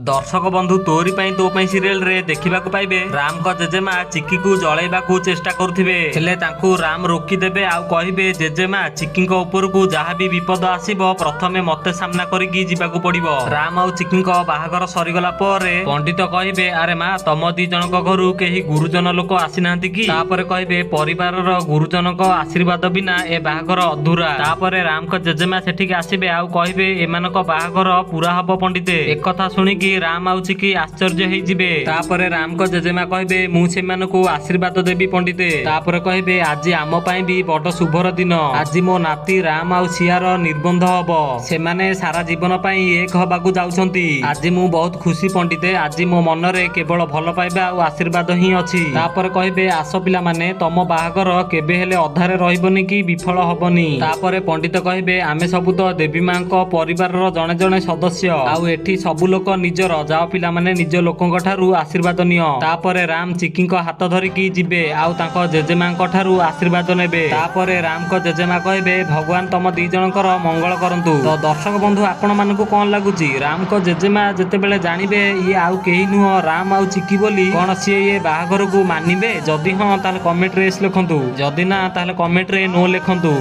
ଦର୍ଶକ ବନ୍ଧୁ, ତୋରି ପାଇଁ ତୋ ପାଇଁ ସିରିଏଲରେ ଦେଖିବାକୁ ପାଇବେ, ରାମଙ୍କ ଜେଜେମା ଚିକିକୁ ଜଳେଇବାକୁ ଚେଷ୍ଟା କରୁଥିବେ। ହେଲେ ତାଙ୍କୁ ରାମ ରୋକିଦେବେ ଆଉ କହିବେ, ଜେଜେମା, ଚିକିଙ୍କ ଉପରକୁ ଯାହା ବି ବିପଦ ଆସିବ, ପ୍ରଥମେ ମତେ ସାମ୍ନା କରିକି ଯିବାକୁ ପଡିବ। ରାମ ଆଉ ଚିକିଙ୍କ ବାହାଘର ସରିଗଲା ପରେ ପଣ୍ଡିତ କହିବେ, ଆରେ ମା, ତମ ଦି ଜଣଙ୍କ ଘରୁ କେହି ଗୁରୁଜନ ଲୋକ ଆସିନାହାନ୍ତି କି? ତାପରେ କହିବେ, ପରିବାରର ଗୁରୁଜନଙ୍କ ଆଶୀର୍ବାଦ ବିନା ଏ ବାହାଘର ଅଧୁରା। ତାପରେ ରାମଙ୍କ ଜେଜେମା ସେଠିକି ଆସିବେ ଆଉ କହିବେ, ଏମାନଙ୍କ ବାହାଘର ପୁରା ହବ ପଣ୍ଡିତେ। ଏକଥା ଶୁଣିକି ରାମ ଆଉ ଚିକି ଆଶ୍ଚର୍ଯ୍ୟ ହେଇଯିବେ। ତାପରେ ରାମଙ୍କ ଜେଜେମା କହିବେ, ମୁଁ ସେମାନଙ୍କୁ ଆଶୀର୍ବାଦ ଦେବି ପଣ୍ଡିତେ। ତାପରେ କହିବେ, ଆଜି ଆମ ପାଇଁ ବି ବଡ ଶୁଭର ଦିନ। ଆଜି ମୋ ନାତି ରାମ ଆଉ ସିଆର ନିର୍ବନ୍ଧ ହବ। ସେମାନେ ସାରା ଜୀବନ ପାଇଁ ଏକ ହବାକୁ ଯାଉଛନ୍ତି। ଆଜି ମୁଁ ବହୁତ ଖୁସି ପଣ୍ଡିତେ। ଆଜି ମୋ ମନରେ କେବଳ ଭଲ ପାଇବା ଆଉ ଆଶୀର୍ବାଦ ହିଁ ଅଛି। ତାପରେ କହିବେ, ଆସ ପିଲାମାନେ, ତମ ବାହାଘର କେବେ ହେଲେ ଅଧାରେ ରହିବନି କି ବିଫଳ ହବନି। ତାପରେ ପଣ୍ଡିତ କହିବେ, ଆମେ ସବୁ ତ ଦେବୀ ମାଙ୍କ ପରିବାରର ଜଣେ ଜଣେ ସଦସ୍ୟ ଆଉ ଏଠି ସବୁ ଲୋକ ନିଜର। ଯାଅ ପିଲାମାନେ, ନିଜ ଲୋକଙ୍କ ଠାରୁ ଆଶୀର୍ବାଦ ନିଅ। ତାପରେ ରାମ ଚିକିଙ୍କ ହାତ ଧରିକି ଯିବେ ଆଉ ତାଙ୍କ ଜେଜେମାଙ୍କ ଠାରୁ ଆଶୀର୍ବାଦ ନେବେ। ତାପରେ ରାମଙ୍କ ଜେଜେମା କହିବେ, ଭଗବାନ ତମ ଦି ଜଣଙ୍କର ମଙ୍ଗଳ କରନ୍ତୁ। ତ ଦର୍ଶକ ବନ୍ଧୁ, ଆପଣ ମାନଙ୍କୁ କଣ ଲାଗୁଛି? ରାମଙ୍କ ଜେଜେମା ଯେତେବେଳେ ଜାଣିବେ ଇଏ ଆଉ କେହି ନୁହଁ ରାମ ଆଉ ଚିକି ବୋଲି, କଣ ସିଏ ଇଏ ବାହାଘରକୁ ମାନିବେ? ଯଦି ହଁ, ତାହେଲେ କମେଣ୍ଟରେ ଏସ୍ ଲେଖନ୍ତୁ। ଯଦି ନା, ତାହେଲେ କମେଣ୍ଟରେ ନୋ ଲେଖନ୍ତୁ।